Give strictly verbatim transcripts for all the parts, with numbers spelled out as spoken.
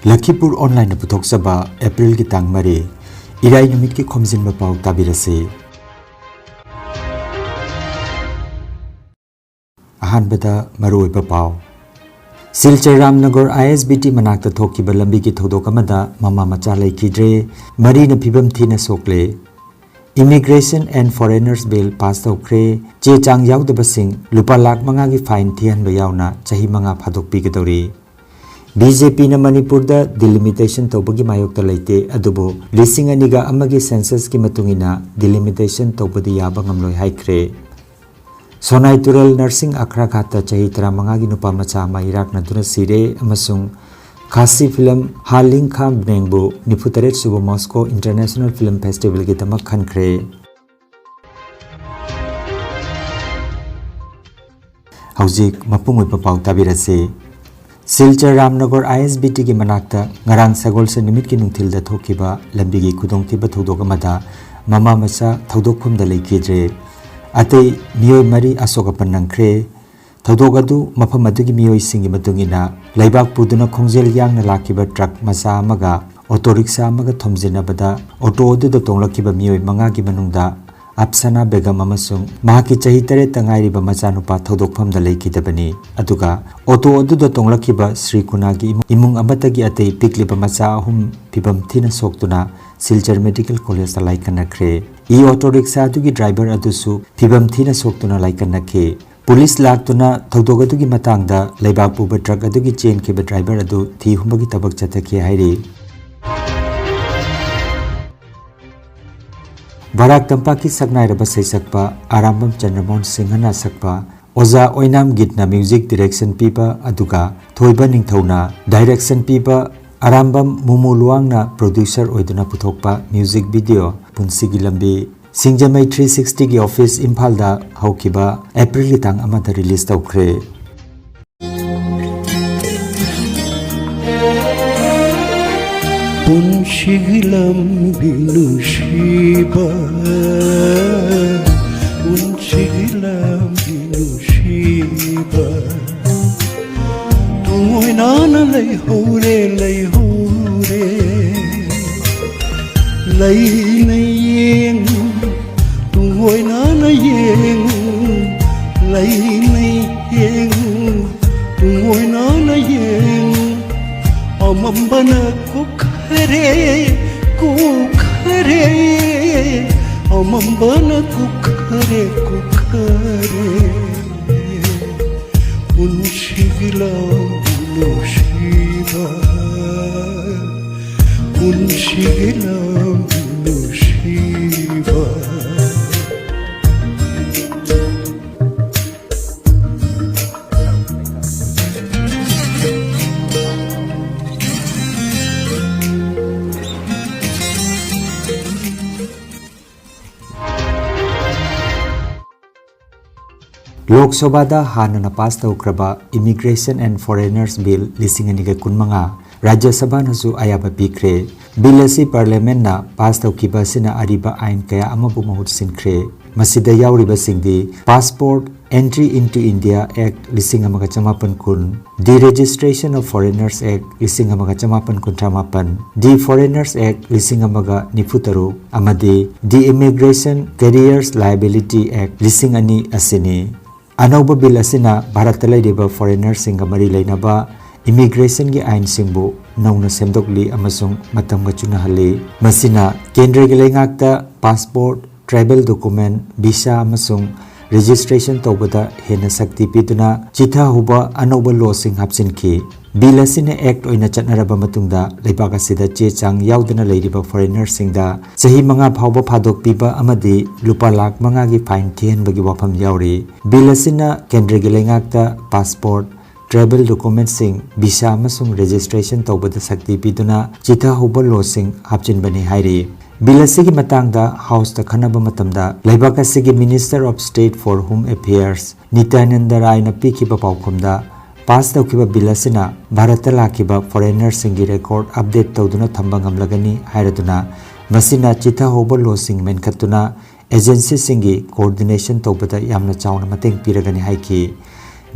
ꯂꯈꯤꯄꯨꯔ ꯑꯣꯟꯂꯥꯏꯟꯅ ꯄꯨꯊꯣꯛꯆꯕ ꯑꯦꯄ꯭ꯔꯤꯜꯒꯤ ꯇꯥꯡ ꯃꯔꯤ, ꯏꯔꯥꯏ ꯅꯨꯃꯤꯠꯀꯤ ꯈꯣꯝꯖꯤꯟꯕ ꯄꯥꯎ ꯇꯥꯕꯤꯔꯁꯤ꯫ ꯑꯍꯥꯟꯕꯗ ꯃꯔꯨꯑꯣꯏꯕ ꯄꯥꯎ꯫ ꯁꯤꯜꯆꯔ ꯔꯥꯝꯅꯒꯔ ꯑꯥꯏ ꯑꯦꯁ ꯕꯤ ꯇꯤ ꯃꯅꯥꯛꯇ ꯊꯣꯛꯈꯤꯕ ꯂꯝꯕꯤꯒꯤ ꯊꯧꯗꯣꯛ ꯑꯃꯗ ꯃꯃꯥ ꯃꯆꯥ ꯂꯩꯈꯤꯗ꯭ꯔꯦ, ꯃꯔꯤꯅ ꯐꯤꯕꯝ ꯊꯤꯅ ꯁꯣꯛꯂꯦ꯫ Immigration and Foreigners Bill pass ꯇꯧꯈ꯭ꯔꯦ꯫ ꯆꯦ ꯆꯥꯡ ꯌꯥꯎꯗꯕꯁꯤꯡ ꯂꯨꯄꯥ ꯂꯥꯈ ꯃꯉꯥꯒꯤ fine ꯊꯤꯍꯟꯕ ꯌꯥꯎꯅ ꯆꯍꯤ ꯃꯉꯥ ꯐꯥꯗꯣꯛꯄꯤꯒꯗꯧꯔꯤ꯫ ꯕꯤ ꯖꯦ ꯄꯤꯅ ꯃꯅꯤꯄꯨꯔꯗ delimitation ꯇꯧꯕꯒꯤ ꯃꯥꯌꯣꯛꯇ ꯂꯩꯇꯦ, ꯑꯗꯨꯕꯨ ꯂꯤꯁꯤꯡ ꯑꯅꯤꯒ ꯑꯃꯒꯤ censusꯀꯤ ꯃꯇꯨꯡ ꯏꯟꯅ delimitation ꯇꯧꯕꯗꯤ ꯌꯥꯕ ꯉꯝꯂꯣꯏ ꯍꯥꯏꯈ꯭ꯔꯦ꯫ ꯁꯣꯅꯥꯏ ꯇꯨꯔꯦꯜ ꯅꯔꯁꯤꯡ ꯑꯈ꯭ꯔꯥ ꯘꯥꯠꯇ ꯆꯍꯤ ꯇꯔꯥꯃꯉꯥꯒꯤ ꯅꯨꯄꯥ ꯃꯆꯥ ꯑꯃ ꯏꯔꯥꯛꯅꯗꯨꯅ ꯁꯤꯔꯦ ꯑꯃꯁꯨꯡ ꯈꯥꯁꯤ ꯐꯤꯂꯝ ꯍꯥ ꯂꯤꯡ ꯈꯥ ꯕ꯭ꯅꯦꯡꯕꯨ ꯅꯤꯐꯨꯇꯔꯦꯠ ꯁꯨꯕ Moscow International Film Festivalꯒꯤꯗꯃꯛ ꯈꯟꯈ꯭ꯔꯦ꯫ ꯍꯧꯖꯤꯛ ꯃꯄꯨꯡ ꯑꯣꯏꯕ ꯄꯥꯎ ꯇꯥꯕꯤꯔꯁꯤ꯫ ꯁꯤꯜꯆꯔ ꯔꯥꯝꯅꯒꯔ ꯑꯥꯏ ꯑꯦꯁ ꯕꯤ ꯇꯤꯒꯤ ꯃꯅꯥꯛꯇ ꯉꯔꯥꯡ ꯁꯒꯣꯜꯁꯦꯟ ꯅꯨꯃꯤꯠꯀꯤ ꯅꯨꯡꯊꯤꯜꯗ ꯊꯣꯛꯈꯤꯕ ꯂꯝꯕꯤꯒꯤ ꯈꯨꯗꯣꯡꯊꯤꯕ ꯊꯧꯗꯣꯛ ꯑꯃꯗ ꯃꯃꯥ ꯃꯆꯥ ꯊꯧꯗꯣꯛꯐꯝꯗ ꯂꯩꯈꯤꯗ꯭ꯔꯦ꯫ ꯑꯇꯩ ꯃꯤꯑꯣꯏ ꯃꯔꯤ ꯑꯁꯣꯛ ꯑꯄꯟ ꯅꯪꯈ꯭ꯔꯦ꯫ ꯊꯧꯗꯣꯛ ꯑꯗꯨ ꯃꯐꯝ ꯑꯗꯨꯒꯤ ꯃꯤꯑꯣꯏꯁꯤꯡꯒꯤ ꯃꯇꯨꯡ ꯏꯟꯅ ꯂꯩꯕꯥꯛ ꯄꯨꯗꯨꯅ ꯈꯣꯡꯖꯦꯜ ꯌꯥꯡꯅ ꯂꯥꯛꯈꯤꯕ ꯇ꯭ꯔꯛ ꯃꯆꯥ ꯑꯃꯒ ꯑꯣꯇꯣ ꯔꯤꯛꯁꯥ ꯑꯃꯒ ꯊꯣꯝꯖꯤꯟꯅꯕꯗ ꯑꯣꯇꯣ ꯑꯗꯨꯗ ꯇꯣꯡꯂꯛꯈꯤꯕ ꯃꯤꯑꯣꯏ ꯃꯉꯥꯒꯤ ꯃꯅꯨꯡꯗ ꯑꯞꯁꯅꯥ ꯕꯦꯒꯝ ꯑꯃꯁꯨꯡ ꯃꯍꯥꯛꯀꯤ ꯆꯍꯤ ꯇꯔꯦꯠꯇ ꯉꯥꯏꯔꯤꯕ ꯃꯆꯥꯅꯨꯄꯥ ꯊꯧꯗꯣꯛꯐꯝꯗ ꯂꯩꯈꯤꯗꯕꯅꯤ꯫ ꯑꯗꯨꯒ ꯑꯣꯇꯣ ꯑꯗꯨꯗ ꯇꯣꯡꯂꯛꯈꯤꯕ ꯁ꯭ꯔꯤ ꯀꯨꯅꯥꯒꯤ ꯏꯃꯨꯡ, ꯏꯃꯨꯡ ꯑꯃꯠꯇꯒꯤ ꯑꯇꯩ ꯄꯤꯛꯂꯤꯕ ꯃꯆꯥ ꯑꯍꯨꯝ ꯐꯤꯕꯝ ꯊꯤꯅ ꯁꯣꯛꯇꯨꯅ ꯁꯤꯜꯆꯔ ꯃꯦꯗꯤꯀꯦꯜ ꯀꯣꯂꯦꯖꯇ ꯂꯥꯏꯀꯠꯅꯈ꯭ꯔꯦ꯫ ꯏ ꯑꯣꯇꯣ ꯔꯤꯛꯁꯥ ꯑꯗꯨꯒꯤ ꯗ꯭ꯔꯥꯏꯚꯔ ꯑꯗꯨꯁꯨ ꯐꯤꯕꯝ ꯊꯤꯅ ꯁꯣꯛꯇꯨꯅ ꯂꯥꯏꯀꯠꯅꯈꯤ꯫ ꯄꯨꯂꯤꯁ ꯂꯥꯛꯇꯨꯅ ꯊꯧꯗꯣꯛ ꯑꯗꯨꯒꯤ ꯃꯇꯥꯡꯗ ꯂꯩꯕꯥꯛ ꯄꯨꯕ ꯇ꯭ꯔꯛ ꯑꯗꯨꯒꯤ ꯆꯦꯟꯈꯤꯕ ꯗ꯭ꯔꯥꯏꯚꯔ ꯑꯗꯨ ꯊꯤ ꯍꯨꯝꯕꯒꯤ ꯊꯕꯛ ꯆꯠꯊꯈꯤ ꯍꯥꯏꯔꯤ꯫ ꯕꯔꯥꯛ ꯇꯝꯄꯥꯛꯀꯤ ꯁꯛꯅꯥꯏꯔꯕ ꯁꯩꯁꯛꯄ ꯑꯔꯥꯝꯕꯝ ꯆꯟꯗ꯭ꯔꯃꯣꯍꯟ ꯁꯤꯡꯍꯅ ꯁꯛꯄ ꯑꯣꯖꯥ ꯑꯣꯏꯅꯥꯝ ꯒꯤꯠꯅ ꯃ꯭ꯌꯨꯖꯤꯛ ꯗꯤꯔꯦꯛꯁꯟ ꯄꯤꯕ, ꯑꯗꯨꯒ ꯊꯣꯏꯕ ꯅꯤꯡꯊꯧꯅ ꯗꯥꯏꯔꯦꯛꯁꯟ ꯄꯤꯕ, ꯑꯔꯥꯝꯕꯝ ꯃꯨꯃꯨ ꯂꯨꯋꯥꯡꯅ ꯄ꯭ꯔꯣꯗ꯭ꯌꯨꯁꯔ ꯑꯣꯏꯗꯨꯅ ꯄꯨꯊꯣꯛꯄ ꯃ꯭ꯌꯨꯖꯤꯛ ꯚꯤꯗꯤꯑꯣ ꯄꯨꯟꯁꯤꯒꯤ ꯂꯝꯕꯤ ꯁꯤꯡꯖꯃꯩ ꯊ꯭ꯔꯤ ꯁꯤꯛꯁꯇꯤꯒꯤ ꯑꯣꯐꯤꯁ ꯏꯝꯐꯥꯜꯗ ꯍꯧꯈꯤꯕ ꯑꯦꯄ꯭ꯔꯤꯜꯒꯤ ꯇꯥꯡ ꯑꯃꯗ ꯔꯤꯂꯤꯖ ꯇꯧꯈ꯭ꯔꯦ꯫ ꯄꯨꯟꯁꯤꯒꯤ ꯂꯝꯕꯤ ꯅꯨꯡꯁꯤꯕ, ꯄꯨꯟꯁꯤꯒꯤ ꯂꯝꯕꯤ ꯅꯨꯡꯁꯤꯕ, ꯇꯨꯡꯑꯣꯏꯅꯅ ꯂꯩꯍꯧꯔꯦ, ꯂꯩꯍꯧꯔꯦ꯫ ꯅꯥꯅ ꯌꯦꯡꯉꯨ, ꯂꯩꯅꯩ ꯌꯦꯡꯉꯨ, ꯇꯨꯡꯑꯣꯏꯅꯅ ꯌꯦꯡꯉꯨ꯫ ꯑꯃꯝꯕꯅ ꯀꯨꯛꯈꯔꯦ, ꯀꯨꯛꯈꯔꯦ, ꯑꯃꯝꯕꯅ ꯀꯨꯛꯈꯔꯦ, ꯀꯨꯛꯈꯔꯦ꯫ ꯄꯨꯟꯁꯤꯒꯤ ꯂꯝꯕꯤ ꯅꯨꯡꯁꯤꯕ, ꯄꯨꯟꯁꯤꯒꯤ ꯂꯝꯕꯤ ꯅꯨꯡꯁꯤꯕ꯫ ꯂꯣꯛ ꯁꯚꯥꯗ ꯍꯥꯟꯅꯅ ꯄꯥꯁ ꯇꯧꯈ꯭ꯔꯕ Immigration and Foreigners Bill ꯂꯤꯁꯤꯡ ꯑꯅꯤꯒ ꯀꯨꯟꯃꯉꯥ ꯔꯥꯖ꯭ꯌ ꯁꯚꯥꯅꯁꯨ ꯑꯌꯥꯕ ꯄꯤꯈ꯭ꯔꯦ꯫ ꯕꯤꯜ ꯑꯁꯤ ꯄꯥꯔꯂꯤꯌꯥꯃꯦꯟꯠꯅ ꯄꯥꯁ ꯇꯧꯈꯤꯕ ꯑꯁꯤꯅ ꯑꯔꯤꯕ ꯑꯥꯏꯟ ꯀꯌꯥ ꯑꯃꯕꯨ ꯃꯍꯨꯠ ꯁꯤꯟꯈ꯭ꯔꯦ꯫ ꯃꯁꯤꯗ ꯌꯥꯎꯔꯤꯕꯁꯤꯡꯗꯤ Passport Entry into India Act ꯂꯤꯁꯤꯡ ꯑꯃꯒ ꯆꯃꯥꯄꯟ ꯀꯨꯟ, Deregistration of Foreigners Act ꯂꯤꯁꯤꯡ ꯑꯃꯒ ꯆꯃꯥꯄꯟ ꯀꯨꯟꯊ꯭ꯔꯥ ꯃꯥꯄꯟ, The Foreigners Act ꯂꯤꯁꯤꯡ ꯑꯃꯒ ꯅꯤꯐꯨ ꯇꯔꯨꯛ ꯑꯃꯗꯤ The Immigration Carriers Liability Act ꯂꯤꯁꯤꯡ ꯑꯅꯤ ꯑꯁꯤꯅꯤ꯫ ꯑꯅꯧꯕ ꯕꯤꯜ ꯑꯁꯤꯅ ꯚꯥꯔꯠꯇ ꯂꯩꯔꯤꯕ ꯐꯣꯔꯦꯅꯔꯁꯤꯡꯒ ꯃꯔꯤ ꯂꯩꯅꯕ ꯏꯃꯤꯒ꯭ꯔꯦꯁꯟꯒꯤ ꯑꯥꯏꯟꯁꯤꯡꯕꯨ ꯅꯧꯅ ꯁꯦꯝꯗꯣꯛꯂꯤ ꯑꯃꯁꯨꯡ ꯃꯇꯝꯒ ꯆꯨꯅꯍꯜꯂꯤ꯫ ꯃꯁꯤꯅ ꯀꯦꯟꯗ꯭ꯔꯒꯤ ꯂꯩꯉꯥꯛꯇ ꯄꯥꯁꯄꯣꯔꯠ, ꯇ꯭ꯔꯥꯏꯕꯦꯜ ꯗꯣꯀꯨꯃꯦꯟꯠ, ꯚꯤꯁꯥ ꯑꯃꯁꯨꯡ ꯔꯦꯖꯤꯁꯇ꯭ꯔꯦꯁꯟ ꯇꯧꯕꯗ ꯍꯦꯟꯅ ꯁꯛꯇꯤ ꯄꯤꯗꯨꯅ ꯆꯤꯊꯍꯧꯕ ꯑꯅꯧꯕ ꯂꯣꯁꯤꯡ ꯍꯥꯞꯆꯤꯟꯈꯤ꯫ ꯕꯤꯜ ꯑꯁꯤꯅ ꯑꯦꯛꯠ ꯑꯣꯏꯅ ꯆꯠꯅꯔꯕ ꯃꯇꯨꯡꯗ ꯂꯩꯕꯥꯛ ꯑꯁꯤꯗ ꯆꯦ ꯆꯥꯡ ꯌꯥꯎꯗꯅ ꯂꯩꯔꯤꯕ ꯐꯣꯔꯦꯅꯔꯁꯤꯡꯗ ꯆꯍꯤ ꯃꯉꯥ ꯐꯥꯎꯕ ꯐꯥꯗꯣꯛ ꯄꯤꯕ ꯑꯃꯗꯤ ꯂꯨꯄꯥ ꯂꯥꯈ ꯃꯉꯥꯒꯤ ꯐꯥꯏꯟ ꯊꯤꯍꯟꯕꯒꯤ ꯋꯥꯐꯝ ꯌꯥꯎꯔꯤ꯫ ꯕꯤꯜ ꯑꯁꯤꯅ ꯀꯦꯟꯗ꯭ꯔꯒꯤ ꯂꯩꯉꯥꯛꯇ ꯄꯥꯁꯄꯣꯔꯠ, ꯇ꯭ꯔꯥꯏꯕꯦꯜ ꯗꯣꯀꯨꯃꯦꯟꯠꯁꯤꯡ, ꯚꯤꯁꯥ ꯑꯃꯁꯨꯡ ꯔꯦꯖꯤꯁꯇ꯭ꯔꯦꯁꯟ ꯇꯧꯕꯗ ꯁꯛꯇꯤ ꯄꯤꯗꯨꯅ ꯆꯤꯊꯍꯧꯕ ꯂꯣꯁꯤꯡ ꯍꯥꯞꯆꯤꯟꯕꯅꯤ ꯍꯥꯏꯔꯤ꯫ ꯕꯤꯜ ꯑꯁꯤꯒꯤ ꯃꯇꯥꯡꯗ ꯍꯥꯎꯁꯇ ꯈꯟꯅꯕ ꯃꯇꯝꯗ ꯂꯩꯕꯥꯛ ꯑꯁꯤꯒꯤ Minister of State for Home Affairs ꯅꯤꯇ꯭ꯌꯥꯅꯟꯗ ꯔꯥꯏꯅ ꯄꯤꯈꯤꯕ ꯄꯥꯎꯈꯨꯝꯗ, ꯄꯥꯁ ꯇꯧꯈꯤꯕ ꯕꯤꯜ ꯑꯁꯤꯅ ꯚꯥꯔꯠꯇ ꯂꯥꯛꯈꯤꯕ ꯐꯣꯔꯦꯅꯔꯁꯤꯡꯒꯤ ꯔꯦꯀꯣꯔꯗ ꯑꯞꯗꯦꯠ ꯇꯧꯗꯨꯅ ꯊꯝꯕ ꯉꯝꯂꯒꯅꯤ ꯍꯥꯏꯔꯗꯨꯅ, ꯃꯁꯤꯅ ꯆꯤꯊꯍꯧꯕ ꯂꯣꯁꯤꯡ ꯃꯦꯟꯈꯠꯇꯨꯅ ꯑꯦꯖꯦꯟꯁꯤꯁꯤꯡꯒꯤ ꯀꯣꯑꯣꯔꯗꯤꯅꯦꯁꯟ ꯇꯧꯕꯗ ꯌꯥꯝꯅ ꯆꯥꯎꯅ ꯃꯇꯦꯡ ꯄꯤꯔꯒꯅꯤ ꯍꯥꯏꯈꯤ꯫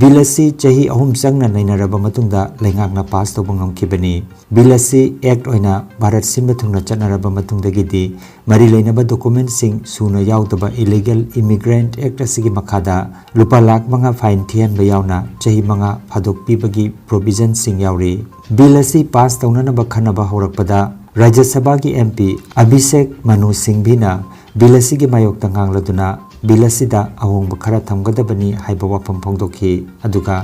ꯕꯤꯜ ꯑꯁꯤ ꯆꯍꯤ ꯑꯍꯨꯝ ꯆꯪꯅ ꯅꯩꯅꯔꯕ ꯃꯇꯨꯡꯗ ꯂꯩꯉꯥꯛꯅ ꯄꯥꯁ ꯇꯧꯕ ꯉꯝꯈꯤꯕꯅꯤ꯫ ꯕꯤꯜ ꯑꯁꯤ ꯑꯦꯛꯠ ꯑꯣꯏꯅ ꯚꯥꯔꯠ ꯁꯤꯟꯕ ꯊꯨꯡꯅ ꯆꯠꯅꯔꯕ ꯃꯇꯨꯡꯗꯒꯤꯗꯤ ꯃꯔꯤ ꯂꯩꯅꯕ ꯗꯣꯀꯨꯃꯦꯟꯠꯁꯤꯡ ꯁꯨꯅ ꯌꯥꯎꯗꯕ ꯏꯂꯤꯒꯦꯜ ꯏꯃꯤꯒ꯭ꯔꯦꯟꯠ ꯑꯦꯛꯠ ꯑꯁꯤꯒꯤ ꯃꯈꯥꯗ ꯂꯨꯄꯥ ꯂꯥꯈ ꯃꯉꯥ ꯐꯥꯏꯟ ꯊꯤꯍꯟꯕ ꯌꯥꯎꯅ ꯆꯍꯤ ꯃꯉꯥ ꯐꯥꯗꯣꯛ ꯄꯤꯕꯒꯤ ꯄ꯭ꯔꯣꯚꯤꯖꯟꯁꯤꯡ ꯌꯥꯎꯔꯤ꯫ ꯕꯤꯜ ꯑꯁꯤ ꯄꯥꯁ ꯇꯧꯅꯅꯕ ꯈꯟꯅꯕ ꯍꯧꯔꯛꯄꯗ ꯔꯥꯖ꯭ꯌ ꯁꯚꯥꯒꯤ ꯑꯦꯝ ꯄꯤ ꯑꯚꯤꯁꯦꯛ ꯃꯅꯨ ꯁꯤꯡꯚꯤꯅ ꯕꯤꯜ ꯑꯁꯤꯒꯤ ꯃꯥꯌꯣꯛꯇ ꯉꯥꯡꯂꯗꯨꯅ ꯕꯤꯜ ꯑꯁꯤꯗ ꯑꯍꯣꯡꯕ ꯈꯔ ꯊꯝꯒꯗꯕꯅꯤ ꯍꯥꯏꯕ ꯋꯥꯐꯝ ꯐꯣꯡꯗꯣꯛꯈꯤ꯫ ꯑꯗꯨꯒ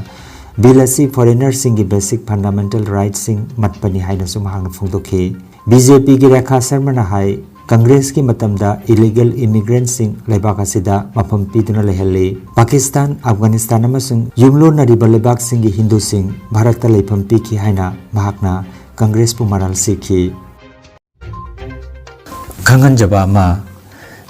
ꯕꯤꯜ ꯑꯁꯤ ꯐꯣꯔꯦꯅꯔꯁꯤꯡꯒꯤ ꯕꯦꯁꯤꯛ ꯐꯟꯗꯥꯃꯦꯟꯇꯦꯜ ꯔꯥꯏꯠꯁꯤꯡ ꯃꯠꯄꯅꯤ ꯍꯥꯏꯅꯁꯨ ꯃꯍꯥꯛꯅ ꯐꯣꯡꯗꯣꯛꯈꯤ꯫ ꯕꯤ ꯖꯦ ꯄꯤꯒꯤ ꯔꯦꯈꯥ ꯁꯔꯃꯅ ꯍꯥꯏ, ꯀꯪꯒ꯭ꯔꯦꯁꯀꯤ ꯃꯇꯝꯗ ꯏꯂꯤꯒꯦꯜ ꯏꯃꯤꯒ꯭ꯔꯦꯟꯠꯁꯤꯡ ꯂꯩꯕꯥꯛ ꯑꯁꯤꯗ ꯃꯐꯝ ꯄꯤꯗꯨꯅ ꯂꯩꯍꯜꯂꯤ꯫ ꯄꯥꯀꯤꯁꯇꯥꯟ, ꯑꯐꯒꯥꯅꯤꯁꯇꯥꯟ ꯑꯃꯁꯨꯡ ꯌꯨꯝꯂꯣꯟꯅꯔꯤꯕ ꯂꯩꯕꯥꯛꯁꯤꯡꯒꯤ ꯍꯤꯟꯗꯨꯁꯤꯡ ꯚꯥꯔꯠꯇ ꯂꯩꯐꯝ ꯄꯤꯈꯤ ꯍꯥꯏꯅ ꯃꯍꯥꯛꯅ ꯀꯪꯒ꯭ꯔꯦꯁꯄꯨ ꯃꯔꯥꯜ ꯁꯤꯈꯤ꯫ ꯈꯪꯍꯟꯖꯕ ꯑꯃ,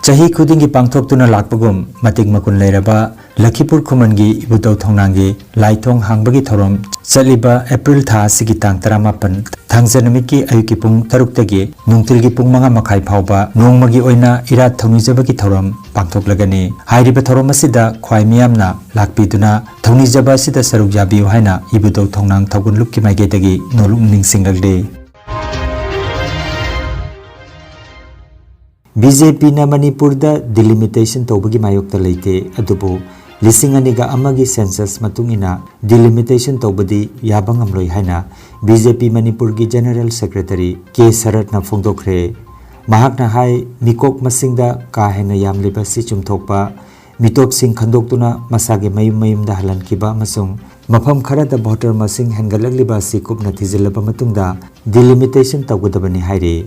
ꯆꯍꯤ ꯈꯨꯗꯤꯡꯒꯤ ꯄꯥꯡꯊꯣꯛꯇꯨꯅ ꯂꯥꯛꯄꯒꯨꯝ ꯃꯇꯤꯛ ꯃꯒꯨꯟ ꯂꯩꯔꯕ ꯂꯈꯤꯄꯨꯔ ꯈꯨꯃꯟꯒꯤ ꯏꯕꯨꯙꯧ ꯊꯣꯡꯅꯥꯡꯒꯤ ꯂꯥꯏꯊꯣꯡ ꯍꯥꯡꯕꯒꯤ ꯊꯧꯔꯝ ꯆꯠꯂꯤꯕ ꯑꯦꯄ꯭ꯔꯤꯜ ꯊꯥ ꯑꯁꯤꯒꯤ ꯇꯥꯡ ꯇꯔꯥꯃꯥꯄꯟ, ꯊꯥꯡꯖ ꯅꯨꯃꯤꯠꯀꯤ ꯑꯌꯨꯛꯀꯤ ꯄꯨꯡ ꯇꯔꯨꯛꯇꯒꯤ ꯅꯨꯡꯊꯤꯜꯒꯤ ꯄꯨꯡ ꯃꯉꯥ ꯃꯈꯥꯏ ꯐꯥꯎꯕ ꯅꯣꯡꯃꯒꯤ ꯑꯣꯏꯅ ꯏꯔꯥꯠ ꯊꯧꯅꯤꯖꯕꯒꯤ ꯊꯧꯔꯝ ꯄꯥꯡꯊꯣꯛꯂꯒꯅꯤ꯫ ꯍꯥꯏꯔꯤꯕ ꯊꯧꯔꯝ ꯑꯁꯤꯗ ꯈ꯭ꯋꯥꯏ ꯃꯤꯌꯥꯝꯅ ꯂꯥꯛꯄꯤꯗꯨꯅ ꯊꯧꯅꯤꯖꯕ ꯑꯁꯤꯗ ꯁꯔꯨꯛ ꯌꯥꯕꯤꯌꯨ ꯍꯥꯏꯅ ꯏꯕꯨꯙꯧ ꯊꯣꯡꯅꯥꯡ ꯊꯧꯒꯜ ꯂꯨꯞꯀꯤ ꯃꯥꯏꯀꯩꯗꯒꯤ ꯅꯣꯜꯂꯨꯛ ꯅꯤꯡꯁꯤꯡꯂꯛꯂꯤ꯫ ꯕꯤ ꯖꯦ ꯄꯤꯅ ꯃꯅꯤꯄꯨꯔꯗ ꯗꯤꯂꯤꯃꯤꯇꯦꯁꯟ ꯇꯧꯕꯒꯤ ꯃꯥꯌꯣꯛꯇ ꯂꯩꯇꯦ, ꯑꯗꯨꯕꯨ ꯂꯤꯁꯤꯡ ꯑꯅꯤꯒ ꯑꯃꯒꯤ ꯁꯦꯟꯁꯁ ꯃꯇꯨꯡ ꯏꯟꯅ ꯗꯤꯂꯤꯃꯤꯇꯦꯁꯟ ꯇꯧꯕꯗꯤ ꯌꯥꯕ ꯉꯝꯂꯣꯏ ꯍꯥꯏꯅ ꯕꯤ ꯖꯦ ꯄꯤ ꯃꯅꯤꯄꯨꯔꯒꯤ ꯖꯦꯅꯔꯦꯜ ꯁꯦꯀ꯭ꯔꯦꯇꯔꯤ ꯀꯦ ꯁꯔꯠꯅ ꯐꯣꯡꯗꯣꯛꯈ꯭ꯔꯦ꯫ ꯃꯍꯥꯛꯅ ꯍꯥꯏ, ꯃꯤꯀꯣꯛ ꯃꯁꯤꯡꯗ ꯀꯥ ꯍꯦꯟꯅ ꯌꯥꯝꯂꯤꯕ ꯑꯁꯤ ꯆꯨꯝꯊꯣꯛꯄ, ꯃꯤꯇꯣꯞꯁꯤꯡ ꯈꯟꯗꯣꯛꯇꯨꯅ ꯃꯁꯥꯒꯤ ꯃꯌꯨꯝ ꯃꯌꯨꯝꯗ ꯍꯜꯍꯟꯈꯤꯕ ꯑꯃꯁꯨꯡ ꯃꯐꯝ ꯈꯔꯗ ꯚꯣꯇꯔ ꯃꯁꯤꯡ ꯍꯦꯟꯒꯠꯂꯛꯂꯤꯕ ꯑꯁꯤ ꯀꯨꯞꯅ ꯊꯤꯖꯤꯜꯂꯕ ꯃꯇꯨꯡꯗ ꯗꯤꯂꯤꯃꯤꯇꯦꯁꯟ ꯇꯧꯒꯗꯕꯅꯤ ꯍꯥꯏꯔꯤ꯫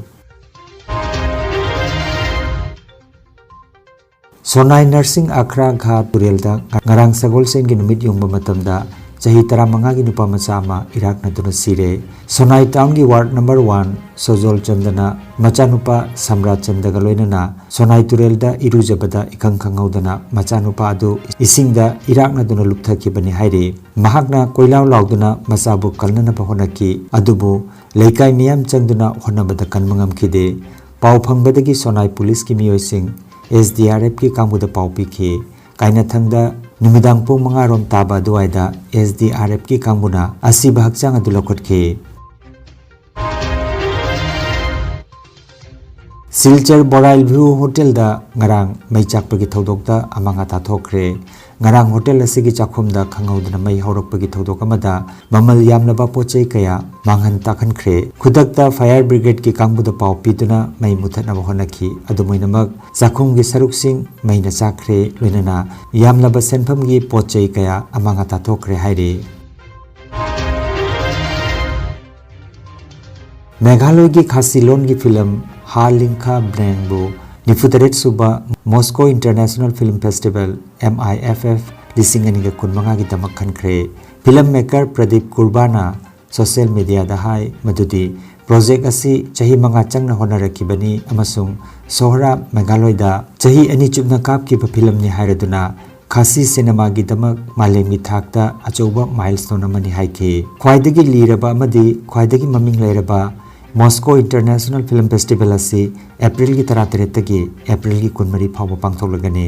ꯁꯣꯅꯥꯏ ꯅꯔꯁꯤꯡ ꯑꯈ꯭ꯔꯥ ꯘꯥꯠ ꯇꯨꯔꯦꯜꯗ ꯉꯔꯥꯡ ꯁꯒꯣꯜꯁꯦꯟꯒꯤ ꯅꯨꯃꯤꯠ ꯌꯨꯡꯕ ꯃꯇꯝꯗ ꯆꯍꯤ ꯇꯔꯥꯃꯉꯥꯒꯤ ꯅꯨꯄꯥ ꯃꯆꯥ ꯑꯃ ꯏꯔꯥꯛꯅꯗꯨꯅ ꯁꯤꯔꯦ꯫ ꯁꯣꯅꯥꯏ ꯇꯥꯎꯟꯒꯤ ꯋꯥꯔꯗ ꯅꯝꯕꯔ ꯋꯥꯟ ꯁꯣꯖꯣꯜ ꯆꯟꯗꯅ ꯃꯆꯥꯅꯨꯄꯥ ꯁꯝꯔꯥꯖ ꯆꯟꯗꯒ ꯂꯣꯏꯅꯅ ꯁꯣꯅꯥꯏ ꯇꯨꯔꯦꯜꯗ ꯏꯔꯨꯖꯕꯗ ꯏꯈꯪ ꯈꯪꯍꯧꯗꯅ ꯃꯆꯥꯅꯨꯄꯥ ꯑꯗꯨ ꯏꯁꯤꯡꯗ ꯏꯔꯥꯛꯅꯗꯨꯅ ꯂꯨꯞꯊꯈꯤꯕꯅꯤ ꯍꯥꯏꯔꯤ꯫ ꯃꯍꯥꯛꯅ ꯀꯣꯏꯂꯥꯎ ꯂꯥꯎꯗꯨꯅ ꯃꯆꯥꯕꯨ ꯀꯜꯅꯅꯕ ꯍꯣꯠꯅꯈꯤ, ꯑꯗꯨꯕꯨ ꯂꯩꯀꯥꯏ ꯃꯤꯌꯥꯝ ꯆꯪꯗꯨꯅ ꯍꯣꯠꯅꯕꯗ ꯀꯟꯕ ꯉꯝꯈꯤꯗꯦ꯫ ꯄꯥꯎ ꯐꯪꯕꯗꯒꯤ ꯁꯣꯅꯥꯏ ꯄꯨꯂꯤꯁꯀꯤ ꯃꯤꯑꯣꯏꯁꯤꯡ ꯑꯦꯁ ꯗꯤ ꯑꯥꯔ ꯑꯦꯐꯀꯤ ꯀꯥꯡꯕꯨꯗ ꯄꯥꯎ ꯄꯤꯈꯤ꯫ ꯀꯥꯏꯅꯊꯪꯗ ꯅꯨꯃꯤꯗꯥꯡ ꯄꯨꯡ ꯃꯉꯥ ꯔꯣꯝ ꯇꯥꯕ ꯑꯗꯨꯋꯥꯏꯗ ꯑꯦꯁ ꯗꯤ ꯑꯥꯔ ꯑꯦꯐꯀꯤ ꯀꯥꯡꯕꯨꯅ ꯑꯁꯤꯕ ꯍꯛꯆꯥꯡ ꯑꯗꯨ ꯂꯧꯈꯠꯈꯤ꯫ ꯁꯤꯜꯆꯔ ꯕꯣꯔꯥꯏꯜ ꯚ꯭ꯌꯨ ꯍꯣꯇꯦꯜꯗ ꯉꯔꯥꯡ ꯃꯩ ꯆꯥꯛꯄꯒꯤ ꯊꯧꯗꯣꯛꯇ ꯑꯃꯥꯡ ꯑꯇꯥ ꯊꯣꯛꯈ꯭ꯔꯦ꯫ ꯉꯔꯥꯡ ꯍꯣꯇꯦꯜ ꯑꯁꯤꯒꯤ ꯆꯥꯛꯈꯨꯝꯗ ꯈꯪꯍꯧꯗꯅ ꯃꯩ ꯍꯧꯔꯛꯄꯒꯤ ꯊꯧꯗꯣꯛ ꯑꯃꯗ ꯃꯃꯜ ꯌꯥꯝꯂꯕ ꯄꯣꯠ ꯆꯩ ꯀꯌꯥ ꯃꯥꯡꯍꯟ ꯇꯥꯛꯍꯟꯈ꯭ꯔꯦ꯫ ꯈꯨꯗꯛꯇ ꯐꯥꯌꯔ ꯕ꯭ꯔꯤꯒꯦꯗꯀꯤ ꯀꯥꯡꯕꯨꯗ ꯄꯥꯎ ꯄꯤꯗꯨꯅ ꯃꯩ ꯃꯨꯊꯠꯅꯕ ꯍꯣꯠꯅꯈꯤ꯫ ꯑꯗꯨꯝ ꯑꯣꯏꯅꯃꯛ, ꯆꯥꯛꯈꯨꯝꯒꯤ ꯁꯔꯨꯛꯁꯤꯡ ꯃꯩꯅ ꯆꯥꯛꯈ꯭ꯔꯦ, ꯂꯣꯏꯅꯅ ꯌꯥꯝꯂꯕ ꯁꯦꯟꯐꯝꯒꯤ ꯄꯣꯠ ꯆꯩ ꯀꯌꯥ ꯑꯃꯥꯡ ꯑꯇꯥ ꯊꯣꯛꯈ꯭ꯔꯦ ꯍꯥꯏꯔꯤ꯫ ꯃꯦꯘꯥꯂꯣꯏꯒꯤ ꯈꯥꯁꯤ ꯂꯣꯟꯒꯤ ꯐꯤꯂꯝ ꯍꯥ ꯂꯤꯡꯈꯥ ꯕ꯭ꯔꯦꯡꯕꯨ ꯅꯤꯐꯨꯇꯔꯦꯠ ꯁꯨꯕ Moscow international film festival, M I F F, ꯂꯤꯁꯤꯡ ꯑꯅꯤꯒ ꯀꯨꯟꯃꯉꯥꯒꯤꯗꯃꯛ ꯈꯟꯈ꯭ꯔꯦ꯫ Film maker Pradip Kurbah social ꯃꯤꯗꯤꯌꯥꯗ ꯍꯥꯏ ꯃꯗꯨꯗꯤ ꯄ꯭ꯔꯣꯖꯦꯛ ꯑꯁꯤ ꯆꯍꯤ ꯃꯉꯥ ꯆꯪꯅ ꯍꯣꯠꯅꯔꯛꯈꯤꯕꯅꯤ ꯑꯃꯁꯨꯡ ꯁꯣꯍꯔꯥ ꯃꯦꯘꯥꯂꯣꯏꯗ ꯆꯍꯤ ꯑꯅꯤ ꯆꯨꯞꯅ ꯀꯥꯞꯈꯤꯕ ꯐꯤꯂꯝꯅꯤ ꯍꯥꯏꯔꯗꯨꯅ ꯈꯥꯁꯤ ꯁꯤꯅꯦꯃꯥꯒꯤꯗꯃꯛ ꯃꯥꯂꯦꯝꯒꯤ ꯊꯥꯛꯇ ꯑꯆꯧꯕ ꯃꯥꯏꯜꯁ꯭ꯇꯣꯟ ꯑꯃꯅꯤ ꯍꯥꯏꯈꯤ꯫ ꯈ꯭ꯋꯥꯏꯗꯒꯤ ꯂꯤꯔꯕ ꯑꯃꯗꯤ ꯈ꯭ꯋꯥꯏꯗꯒꯤ ꯃꯃꯤꯡ ꯂꯩꯔꯕ ꯃꯣꯁꯀꯣ ꯏꯟꯇꯔꯅꯦꯁꯅꯦꯜ ꯐꯤꯂꯝ ꯐꯦꯁꯇꯤꯚꯦꯜ ꯑꯁꯤ ꯑꯦꯄ꯭ꯔꯤꯜꯒꯤ ꯇꯔꯥꯇꯔꯦꯠꯇꯒꯤ ꯑꯦꯄ꯭ꯔꯤꯜꯒꯤ ꯀꯨꯟꯃꯔꯤ ꯐꯥꯎꯕ ꯄꯥꯡꯊꯣꯛꯂꯒꯅꯤ꯫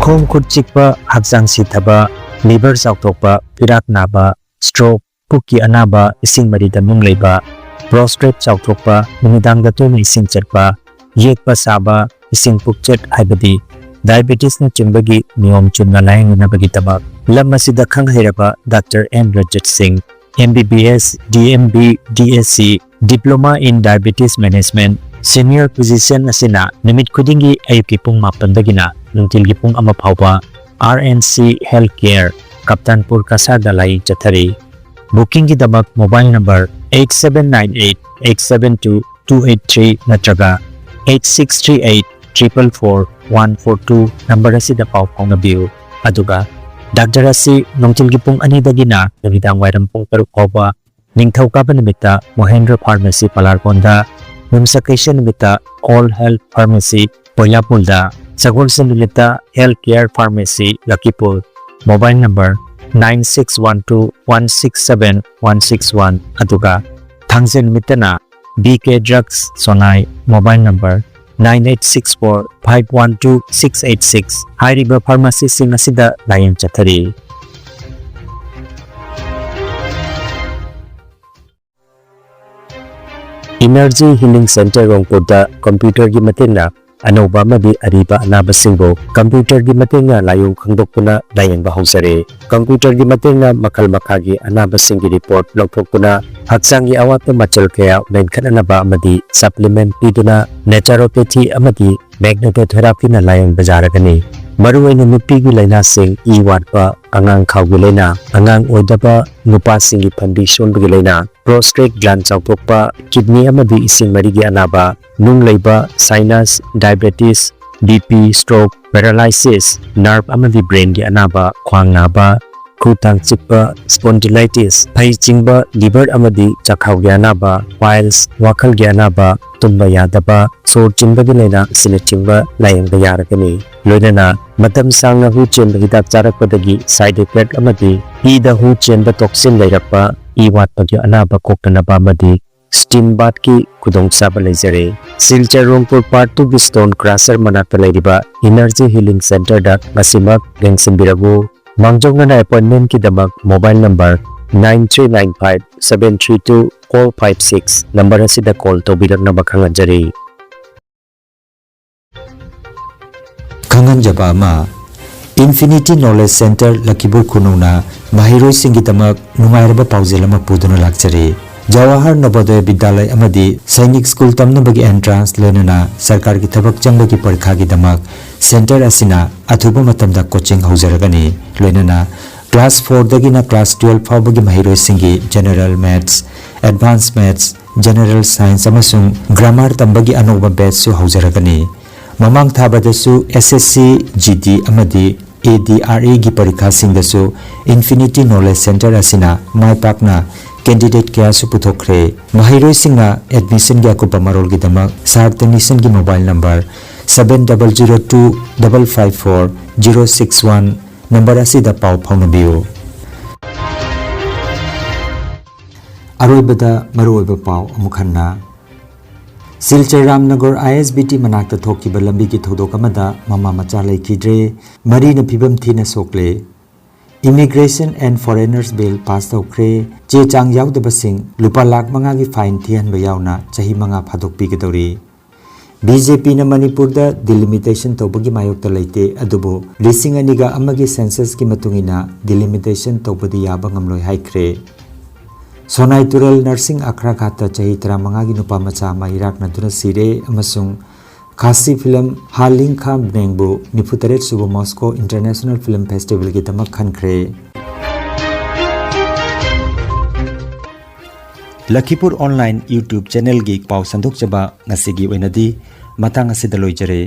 ꯈꯣꯡ ꯈꯨꯠ ꯆꯤꯛꯄ, ꯍꯛꯆꯥꯡ ꯁꯤꯊꯕ, ꯂꯤꯚꯔ ꯆꯥꯎꯊꯣꯛꯄ, ꯄꯤꯔꯥꯛ ꯅꯥꯕ, ꯁ꯭ꯇ꯭ꯔꯣꯛ, ꯄꯨꯛꯀꯤ ꯑꯅꯥꯕ, ꯏꯁꯤꯡ ꯃꯔꯤꯗ ꯅꯨꯡ ꯂꯩꯕ, ꯄ꯭ꯔꯣꯁꯇ꯭ꯔꯦꯠ ꯆꯥꯎꯊꯣꯛꯄ, ꯅꯨꯃꯤꯗꯥꯡꯗ ꯇꯣꯏꯅ ꯏꯁꯤꯡ ꯆꯠꯄ, ꯌꯦꯛꯄ ꯁꯥꯕ, ꯏꯁꯤꯡ ꯄꯨꯛꯆꯠ ꯍꯥꯏꯕꯗꯤ ꯗꯥꯏꯕꯦꯇꯤꯁꯅꯆꯤꯡꯕꯒꯤ ꯅꯤꯌꯣꯝ ꯆꯨꯝꯅ ꯂꯥꯌꯦꯡꯅꯅꯕꯒꯤꯗꯃꯛ ꯂꯝ ꯑꯁꯤꯗ ꯈꯪ ꯍꯩꯔꯕ ꯗꯥꯛꯇꯔ ꯑꯦꯝ ꯔꯖꯠ ꯁꯤꯡ, M B B S, D M B, D S C, Diploma in Diabetes Management, Senior Physician ꯑꯁꯤꯅ ꯅꯨꯃꯤꯠ ꯈꯨꯗꯤꯡꯒꯤ ꯑꯌꯨꯛꯀꯤ ꯄꯨꯡ ꯃꯥꯄꯟꯗꯒꯤꯅ ꯅꯨꯡꯊꯤꯜꯒꯤ ꯄꯨꯡ ꯑꯃ ꯐꯥꯎꯕ R N C health care, Kaptanpur ꯀꯁꯥꯔꯗ ꯂꯥꯌꯦꯡ ꯆꯠꯊꯔꯤ꯫ ꯕꯨꯀꯤꯡꯒꯤꯗꯃꯛ mobile number eight seven nine eight eight seven two two eight three ꯅꯠꯇ꯭ꯔꯒ eight six three eight triple four one four two number ꯑꯁꯤꯗ ꯄꯥꯎ ꯐꯥꯎꯅꯕꯤꯌꯨ꯫ ꯑꯗꯨꯒ ꯗꯥꯛꯇꯔ ꯑꯁꯤ ꯅꯨꯡꯊꯤꯜꯒꯤ ꯄꯨꯡ ꯑꯅꯤꯗꯒꯤꯅ ꯅꯨꯃꯤꯗꯥꯡ ꯋꯥꯏꯔꯝ ꯄꯨꯡ ꯇꯔꯨꯛ ꯐꯥꯎꯕ ꯅꯤꯡꯊꯧꯀꯥꯕ ꯅꯨꯃꯤꯠꯇ ꯃꯣꯍꯦꯟꯗ꯭ꯔ ꯐꯥꯔꯃꯥꯁꯤ ꯄꯂꯥꯔꯀꯣꯟꯗ, ꯌꯨꯝꯁꯀꯩꯁ ꯅꯨꯃꯤꯠꯇ ꯑꯣꯜ ꯍꯦꯜꯊ ꯐꯥꯔꯃꯥꯁꯤ ꯄꯣꯏꯂꯥꯄꯨꯜꯗ, ꯁꯒꯣꯜꯁꯦꯟ ꯅꯨꯃꯤꯠꯇ health care pharmacy Lakkipur, mobile number nine six one two one six seven one six one ꯑꯗꯨꯒ ꯊꯥꯡꯖ ꯅꯨꯃꯤꯠꯇꯅ B K drugs Sonai, mobile number nine eight six four five one two six eight six ꯍꯥꯏꯔꯤꯕ ꯐꯥꯔꯃꯥꯁꯤꯁꯤꯡ ꯑꯁꯤꯗ ꯂꯥꯌꯦꯡ ꯆꯠꯊꯔꯤ꯫ Energy Healing Center ꯔꯣꯡꯄꯨꯔꯗ ꯀꯝꯄ꯭ꯌꯨꯇꯔꯒꯤ ꯃꯇꯦꯡꯅ ꯑꯅꯧꯕ ꯑꯃꯗꯤ ꯑꯔꯤꯕ ꯑꯅꯥꯕꯁꯤꯡꯕꯨ ꯀꯝꯄ꯭ꯌꯨꯇꯔꯒꯤ ꯃꯇꯦꯡꯅ ꯂꯥꯏꯑꯣꯡ ꯈꯪꯗꯣꯛꯇꯨꯅ ꯂꯥꯌꯦꯡꯕ ꯍꯧꯖꯔꯦ꯫ ꯀꯝꯄ꯭ꯌꯨꯇꯔꯒꯤ ꯃꯇꯦꯡꯅ ꯃꯈꯜ ꯃꯈꯥꯒꯤ ꯑꯅꯥꯕꯁꯤꯡꯒꯤ ꯔꯤꯄꯣꯔꯠ ꯂꯧꯊꯣꯛꯇꯨꯅ ꯍꯛꯆꯥꯡꯒꯤ ꯑꯋꯥꯠꯄ ꯃꯆꯜ ꯀꯌꯥ ꯃꯦꯟꯈꯠꯅꯅꯕ ꯑꯃꯗꯤ ꯁꯄ꯭ꯂꯤꯃꯦꯟꯠ ꯄꯤꯗꯨꯅ ꯅꯦꯆꯔꯣꯄꯦꯊꯤ ꯑꯃꯗꯤ ꯃꯦꯒꯅꯦꯇꯣꯊꯦꯔꯥꯄꯤꯅ ꯂꯥꯌꯦꯡꯕ ꯌꯥꯔꯒꯅꯤ꯫ ꯃꯔꯨꯑꯣꯏꯅ ꯅꯨꯄꯤꯒꯤ ꯂꯥꯏꯅꯥꯁꯤꯡ, ꯏ ꯋꯥꯠꯄ, ꯑꯉꯥꯡ ꯈꯥꯎꯒꯤ ꯂꯥꯏꯅꯥ, ꯑꯉꯥꯡ ꯑꯣꯏꯗꯕ, ꯅꯨꯄꯥꯁꯤꯡꯒꯤ ꯐꯟꯕꯤ ꯁꯣꯟꯕꯒꯤ ꯂꯥꯏꯅꯥ, ꯄ꯭ꯔꯣꯁꯇꯦꯠ ꯒ꯭ꯂꯥꯟ ꯆꯥꯎꯊꯣꯛꯄ, ꯀꯤꯗꯅꯤ ꯑꯃꯗꯤ ꯏꯁꯤꯡ ꯃꯔꯤꯒꯤ ꯑꯅꯥꯕ, ꯅꯨꯡ ꯂꯩꯕ, sinus, diabetes, B P, stroke, paralysis, nerve ꯑꯃꯗꯤ ꯕ꯭ꯔꯦꯟꯒꯤ ꯑꯅꯥꯕ, ꯈ꯭ꯋꯥꯡ ꯅꯥꯕ, ꯈꯨ ꯇꯥꯡ ꯆꯤꯛꯄ, ꯁ꯭ꯄꯣꯟꯗꯤꯂꯥꯏꯇꯤꯁ, ꯐꯩ ꯆꯤꯡꯕ, ꯂꯤꯚꯔ ꯑꯃꯗꯤ ꯆꯥꯛꯈꯥꯎꯒꯤ ꯑꯅꯥꯕ, ꯄꯥꯏꯜꯁ, ꯋꯥꯈꯜꯒꯤ ꯑꯅꯥꯕ, ꯇꯨꯝꯕ ꯌꯥꯗꯕ, ꯁꯣꯔ ꯆꯤꯟꯕꯒꯤ ꯂꯥꯏꯅꯥ ꯑꯁꯤꯅꯆꯤꯡꯕ ꯂꯥꯌꯦꯡꯕ ꯌꯥꯔꯒꯅꯤ꯫ ꯂꯣꯏꯅꯅ ꯃꯇꯝ ꯁꯥꯡꯅ ꯍꯨ ꯆꯦꯟꯕ ꯍꯤꯗꯥꯛ ꯆꯥꯔꯛꯄꯗꯒꯤ ꯁꯥꯏꯗ ꯏꯐꯦꯛ ꯑꯃꯗꯤ ꯏꯗ ꯍꯨ ꯆꯦꯟꯕ ꯇꯣꯛꯁꯤꯟ ꯂꯩꯔꯛꯄ, ꯏ ꯋꯥꯠꯄꯒꯤ ꯑꯅꯥꯕ ꯀꯣꯛꯅꯅꯕ ꯑꯃꯗꯤ ꯁ꯭ꯇꯤꯝ ꯕꯥꯊꯀꯤ ꯈꯨꯗꯣꯡꯆꯥꯕ ꯂꯩꯖꯔꯦ꯫ ꯁꯤꯜꯆꯔ ꯔꯣꯡꯄꯨꯔ ꯄꯥꯔꯠ ꯇꯨꯒꯤ ꯁ꯭ꯇꯣꯟ ꯀ꯭ꯔꯁꯔ ꯃꯅꯥꯛꯇ ꯂꯩꯔꯤꯕ ꯏꯅꯔꯖꯤ ꯍꯤꯂꯤꯡ ꯁꯦꯟꯇꯔꯗ ꯉꯁꯤꯃꯛ ꯌꯦꯡꯁꯤꯟꯕꯤꯔꯛꯎ꯫ ꯃꯥꯡꯖꯧꯅꯅ ꯑꯦꯄꯣꯏꯟꯃꯦꯟꯠꯀꯤꯗꯃꯛ mobile number nine three nine five seven three two four five six number ꯑꯁꯤꯗ ꯀꯣꯜ ꯇꯧꯕꯤꯔꯛꯅꯕ ꯈꯪꯍꯟꯖꯔꯤ꯫ ꯈꯪꯍꯟꯖꯕ ꯑꯃ, ꯏꯟꯐꯤꯅꯤꯇꯤ ꯅꯣꯂꯦꯖ ꯁꯦꯟꯇꯔ ꯂꯈꯤꯕꯨꯔ ꯈꯨꯅꯧꯅ ꯃꯍꯩꯔꯣꯏꯁꯤꯡꯒꯤꯗꯃꯛ ꯅꯨꯡꯉꯥꯏꯔꯕ ꯄꯥꯎꯖꯦꯜ ꯑꯃ ꯄꯨꯗꯨꯅ ꯂꯥꯛꯆꯔꯤ꯫ ꯖꯋꯥꯍꯔ ꯅꯕꯣꯗꯌ ꯕꯤꯗ꯭ꯌꯥꯂꯌ ꯑꯃꯗꯤ ꯁꯩꯅꯤꯛ ꯁ꯭ꯀꯨꯜ ꯇꯝꯅꯕꯒꯤ ꯑꯦꯟꯇ꯭ꯔꯥꯟꯁ, ꯂꯣꯏꯅꯅ ꯁꯔꯀꯥꯔꯒꯤ ꯊꯕꯛ ꯆꯪꯕꯒꯤ ꯄꯔꯤꯈꯥꯒꯤꯗꯃꯛ ꯁꯦꯟꯇꯔ ꯑꯁꯤꯅ ꯑꯊꯨꯕ ꯃꯇꯝꯗ ꯀꯣꯆꯤꯡ ꯍꯧꯖꯔꯒꯅꯤ꯫ ꯂꯣꯏꯅꯅ ꯀ꯭ꯂꯥꯁ ꯐꯣꯔꯗꯒꯤꯅ ꯀ꯭ꯂꯥꯁ ꯇꯨꯌꯦꯜꯐ ꯐꯥꯎꯕꯒꯤ ꯃꯍꯩꯔꯣꯏꯁꯤꯡꯒꯤ general maths, advance maths, general science ꯑꯃꯁꯨꯡ ꯒ꯭ꯔꯥꯃꯥꯔ ꯇꯝꯕꯒꯤ ꯑꯅꯧꯕ ꯕꯦꯆꯁꯨ ꯍꯧꯖꯔꯒꯅꯤ꯫ ꯃꯃꯥꯡ ꯊꯥꯕꯗꯁꯨ ꯑꯦꯁ ꯑꯦꯁ ꯁꯤ, ꯖꯤ ꯗꯤ ꯑꯃꯗꯤ ꯑꯦ ꯗꯤ ꯑꯥꯔ ꯏꯒꯤ ꯄꯔꯤꯈꯥꯁꯤꯡꯗꯁꯨ ꯏꯟꯐꯤꯅꯤꯇꯤ ꯅꯣꯂꯦꯖ ꯁꯦꯟꯇꯔ ꯑꯁꯤꯅ ꯃꯥꯏ ꯄꯥꯛꯅ ꯀꯦꯟꯗꯤꯗꯦꯠ ꯀꯌꯥꯁꯨ ꯄꯨꯊꯣꯛꯈ꯭ꯔꯦ꯫ ꯃꯍꯩꯔꯣꯏꯁꯤꯡꯅ ꯑꯦꯗꯃꯤꯁꯟꯒꯤ ꯑꯀꯨꯞꯄ ꯃꯔꯣꯜꯒꯤꯗꯃꯛ ꯁꯥꯔ ꯇꯦꯅꯤꯁꯟꯒꯤ mobile number seven double zero two double five four zero six one number ꯑꯁꯤꯗ ꯄꯥꯎ ꯐꯥꯎꯅꯕꯤꯌꯨ꯫ ꯑꯔꯣꯏꯕꯗ ꯃꯔꯨꯑꯣꯏꯕ ꯄꯥꯎ ꯑꯃꯨꯛ ꯍꯟꯅ꯫ ꯁꯤꯜꯆꯔ ꯔꯥꯝꯅꯒꯔ ꯑꯥꯏ ꯑꯦꯁ ꯕꯤ ꯇꯤ ꯃꯅꯥꯛꯇ ꯊꯣꯛꯈꯤꯕ ꯂꯝꯕꯤꯒꯤ ꯊꯧꯗꯣꯛ ꯑꯃꯗ ꯃꯃꯥ ꯃꯆꯥ ꯂꯩꯈꯤꯗ꯭ꯔꯦ, ꯃꯔꯤꯅ ꯐꯤꯕꯝ ꯊꯤꯅ ꯁꯣꯛꯂꯦ꯫ Immigration and Foreigners Bill pass ꯇꯧꯈ꯭ꯔꯦ꯫ ꯆꯦ ꯆꯥꯡ ꯌꯥꯎꯗꯕꯁꯤꯡ ꯂꯨꯄꯥ ꯂꯥꯈ ꯃꯉꯥꯒꯤ fine ꯊꯤꯍꯟꯕ ꯌꯥꯎꯅ ꯆꯍꯤ ꯃꯉꯥ ꯐꯥꯗꯣꯛꯄꯤꯒꯗꯧꯔꯤ꯫ ꯕꯤ ꯖꯦ ꯄꯤꯅ ꯃꯅꯤꯄꯨꯔꯗ delimitation ꯇꯧꯕꯒꯤ ꯃꯥꯌꯣꯛꯇ ꯂꯩꯇꯦ, ꯑꯗꯨꯕꯨ ꯂꯤꯁꯤꯡ ꯑꯅꯤꯒ ꯑꯃꯒꯤ censusꯀꯤ ꯃꯇꯨꯡ ꯏꯟꯅ delimitation ꯇꯧꯕꯗꯤ ꯌꯥꯕ ꯉꯝꯂꯣꯏ ꯍꯥꯏꯈ꯭ꯔꯦ꯫ ꯁꯣꯅꯥꯏ ꯇꯨꯔꯦꯜ ꯅꯔꯁꯤꯡ ꯑꯈ꯭ꯔꯥ ꯘꯥꯠꯇ ꯆꯍꯤ ꯇꯔꯥꯃꯉꯥꯒꯤ ꯅꯨꯄꯥ ꯃꯆꯥ ꯑꯃ ꯏꯔꯥꯛꯅꯗꯨꯅ ꯁꯤꯔꯦ ꯑꯃꯁꯨꯡ ꯈꯥꯁꯤ ꯐꯤꯂꯝ ꯍꯥꯂꯤꯡ ꯈꯥ ꯕ꯭ꯅꯦꯡꯕꯨ ꯅꯤꯐꯨꯇꯔꯦꯠ ꯁꯨꯕ Moscow International Film Festivalꯒꯤꯗꯃꯛ ꯈꯟꯈ꯭ꯔꯦ꯫ ꯂꯈꯤꯄꯨꯔ online YouTube channelꯒꯤ ꯄꯥꯎ ꯁꯟꯗꯣꯛꯆꯕ ꯉꯁꯤꯒꯤ ꯑꯣꯏꯅꯗꯤ ꯃꯇꯥꯡ ꯑꯁꯤꯗ ꯂꯣꯏꯖꯔꯦ꯫